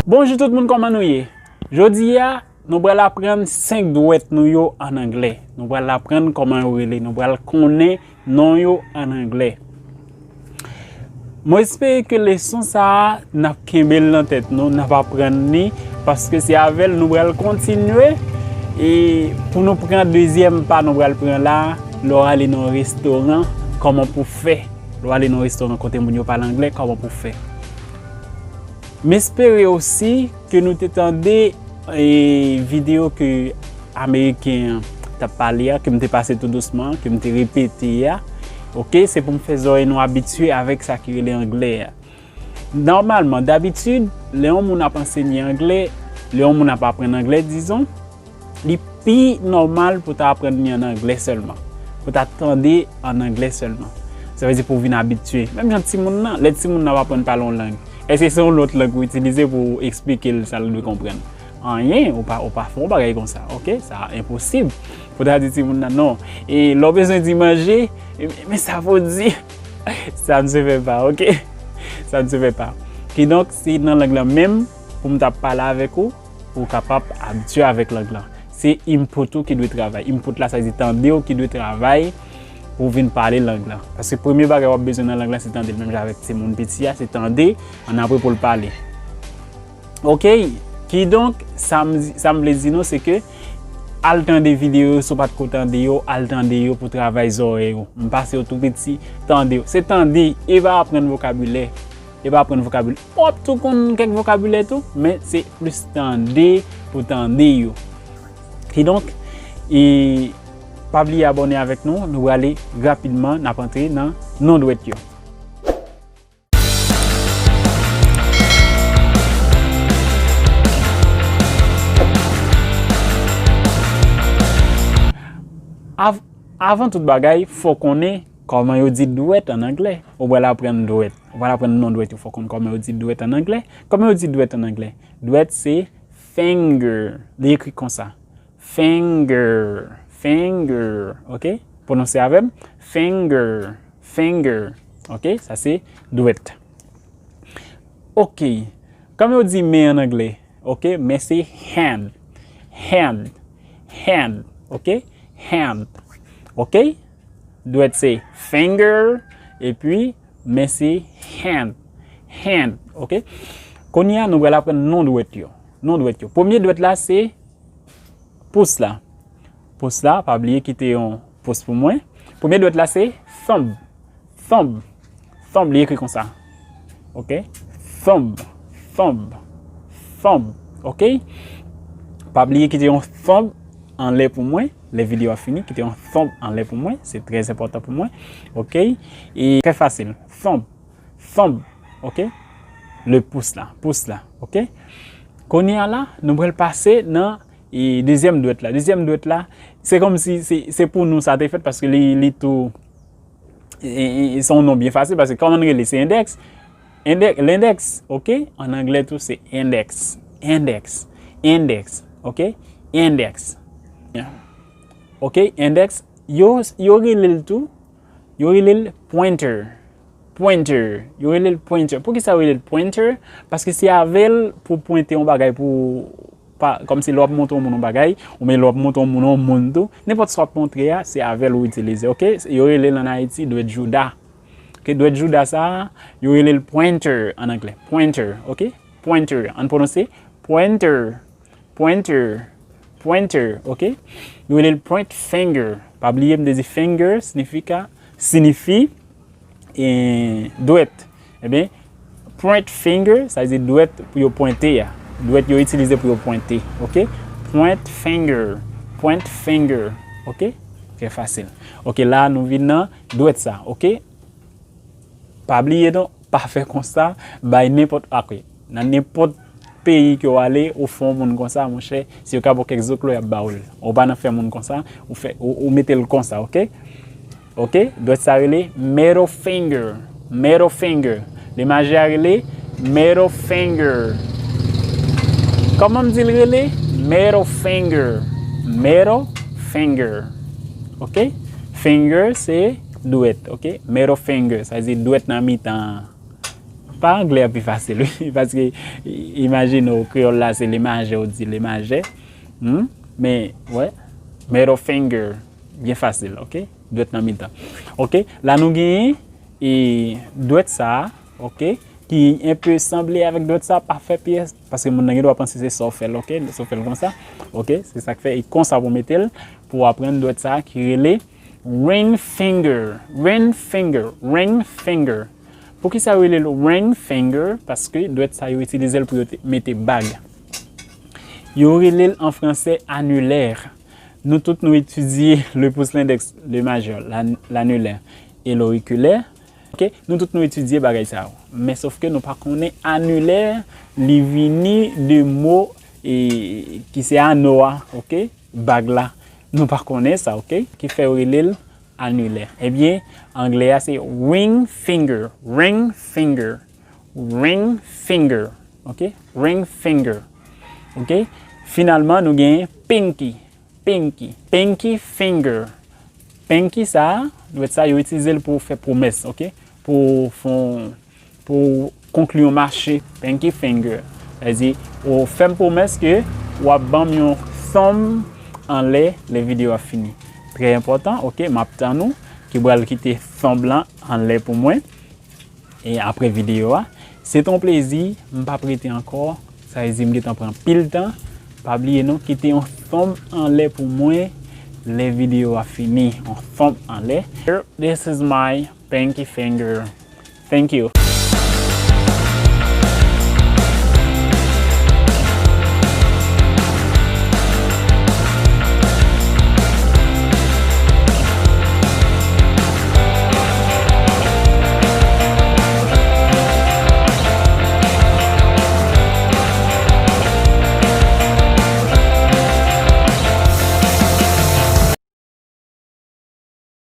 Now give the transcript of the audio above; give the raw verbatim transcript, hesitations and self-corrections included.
Bonjou tout moun, kòman nou ye? Jodi a, nou pral aprann senk dwèt nou yo ann anglè. Nou pral aprann kòman yo rele, nou pral konnen non yo ann anglè. Mwen espere ke leson sa a, n ap kenbe l nan tèt nou, n ap aprann li, paske se avè l nou pral kontinye. E pou nou pran dezyèm pa nou pral pran la, lè w ale nan yon restoran, kòman pou fè? Lè w ale nan yon restoran kote moun yo pale anglè, kòman pou fè? M espere osi ke nou te tande, e, videyo ke Ameriken an t ap pale a, ke m te pase tou dousman, ke m te repete a. Oke, se pou m fè zòrèy nou abitye avèk sa ki rele anglè a. Nòmalman, dabitid, lè yon moun ap ansenye anglè, lè yon moun ap aprann anglè, dizon, li pi nòmal pou w ta aprann li ann anglè sèlman, pou w ta tande ann anglè sèlman. Sa vle di pou w vin abitye. Menm jan timoun nan, lè timoun nan ap aprann pale yon lang, èske se yon lòt lang ou itilize pou w eksplike l sa l dwe konprann? Anyen, ou pa, ou pa fè yon bagay konsa, oke? Sa enposib. Pou w ta di timoun nan, non. E lè w bezwen di manje, e, men sa pou w di, ça ne se fait pas, oke? Ça ne se fait pas. Kidonk, se nan lang lan menm pou m t ap pale avèk ou, pou w kapab abitye avèk lang lan. Se input ou ki dwe travay. Input la, sa vle di tande w ki dwe travay pou w vin pale lang lan. Paske premye bagay w ap bezwen nan lang lan, se tande l. Menm jan avèk timoun piti a, se tande, annapre pou l pale. Oke? Kidonk, sa m, sa m vle di nou, se ke al tande videyo yo, si w pa t ko tande yo, al tande yo pou travay zòrèy ou. M pase yo tou piti, tande yo. Se tande, e pa aprann vokabilè. E pa aprann vokabilè. W ap tou konn kèk vokabilè tou, men se plis tande pou tande yo. Kidonk, e, pa bliye abòne avèk nou, nou prale rapidman, n ap antre nan non dwèt yo. Av-, avan tout bagay, fò w konnen kòman yo di dwèt ann anglè. Ou pral aprann dwèt. Ou pral aprann non dwèt yo. Fò w konn kòman yo di dwèt ann anglè. Kòman yo di dwèt ann anglè? Dwèt se finger. Li ekri konsa. Finger. Finger. Oke? Pwononse avè m. Finger. Finger. Oke? Sa se dwèt. Oke. Kòman yo di men ann anglè? Oke? Men se hand. Hand. Hand. Oke? Hand. Oke? Dwèt se finger, epi men se hand. Hand, oke? Kounye a, nou pral aprann non dwèt yo. Non dwèt yo. Premye dwèt la se pous la. Pous la, pa bliye kite yon pous pou mwen. Premye dwèt la se thumb. Thumb. Thumb, li ekri konsa. Oke? Thumb. Thumb. Thumb. Oke? Pa bliye kite yon thumb anlè pou mwen. Lè videyo a fini, kite yon thumb anlè pou mwen. Se trè enpòtan pou mwen. Oke? E trè fasil. Thumb. Thumb. Oke? Le pouce la. Pous la. Oke? Kounye a la, nou pral pase nan, e, dezyèm dwèt la. Dezyèm dwèt la, se kòmsi se, se pou nou sa te fèt paske li, li tou, e, e, e, se yon non byen fasil paske kòman n rele? Se endèks. Endèks, lendèks, oke? Ann anglè tou se index. Index. Index, oke? Index. Yeah. Oke, index. Yo, yo rele l tou, yo rele l pointer. Pointer. Yo rele l pointer. Poukisa yo rele l pointer? Paske se avè l pou pwente yon bagay pou, pa, kòmsi lè w ap montre yon moun yon bagay, oubyen lè w ap montre yon moun yon moun tou, nenpòt sa w ap montre a, se avè l ou itilize, oke? Yo rele l ann Ayiti dwèt jouda. Oke, dwèt jouda sa a, yo rele l pointer ann anglè. Pointer, oke? Pointer. Ann pwononse pointer. Pointer. Pointer, oke? Yo rele l point finger. Pa bliye m te di finger siyifi, siyifi, e, dwèt. Ebyen, point finger, sa vle di dwèt pou yo pwente a. Dwèt yo itilize pou yo pwente, oke? Point finger. Point finger, oke? Trè fasil. Oke, la nou vin nan dwèt sa, oke? Pa bliye non, pa fè konsa, bay nenpòt, oke. Nan nenpòt peyi ke w ale, ou fè yon moun konsa, monchè, si yo ka ba w kèk zoklo, y ap ba w l. Ou pa nan fè moun konsa, ou fè, ou, ou mete l konsa, oke? Oke? Dwèt sa rele middle finger. Middle finger. Limajè a rele middle finger. Kòman m di l rele? Middle finger. Middle finger. Oke? Finger se dwèt, oke? Middle finger, sa vle di dwèt nan mitan an. Pa anglè a pi fasil, wi, paske i- imajine w, kreyòl la se lemajè, ou di lemajè. Hmm? Men, wè, middle finger, byen fasil, ok? Dwèt nan mitan. Ok, la nou genyen e dwèt sa a, ok, ki enpe sanble avèk dwèt sa a, pa fè pyès, paske moun nan gen dwa panse se sa w fè l, ok? Sa w fè l konsa, ok? Se sa k fè e konsa pou mete l, pou w aprann dwèt sa a ki rele ring finger, ring finger, ring finger. Poukisa yo rele l ring finger? Paske dwèt sa yo itilize l pou yo te- mete bag. Yo rele l an fransè annulaire. Nou tout nou etidye le pouce, l'index, le majeur, l'an- l'annulaire et l'auriculaire. Ok? Nou tout nou etidye bagay sa yo. Men sòf ke nou pa konnen annulaire, li vini de mo e, ki se ano a, ok? Bag la. Nou pa konnen sa, ok? Ki fè yo rele l annulaire. Ebyen, anglè a se ring finger, ring finger, ring finger, ok? Ring finger, ok? Finalman, nou genyen pinky, pinky, pinky finger. Pinky sa, dwèt sa, yo itilize l pou fè pwomès, ok? Pou fè yon, pou konkli yon mache, pinky finger. Sa vle di, ou fè m pwomès ke w ap ban m yon thumb anlè lè videyo a fini. Trè enpòtan, ok, m ap tann ou ki pral kite thumb lan anlè pou mwen. E apre videyo a, se t on plezi, m p ap rete ankò, sa vle di m gentan pran pil tan. Pa bliye non, kite yon thumb anlè pou mwen lè videyo a fini, yon thumb anlè. This is my pinky finger. Thank you.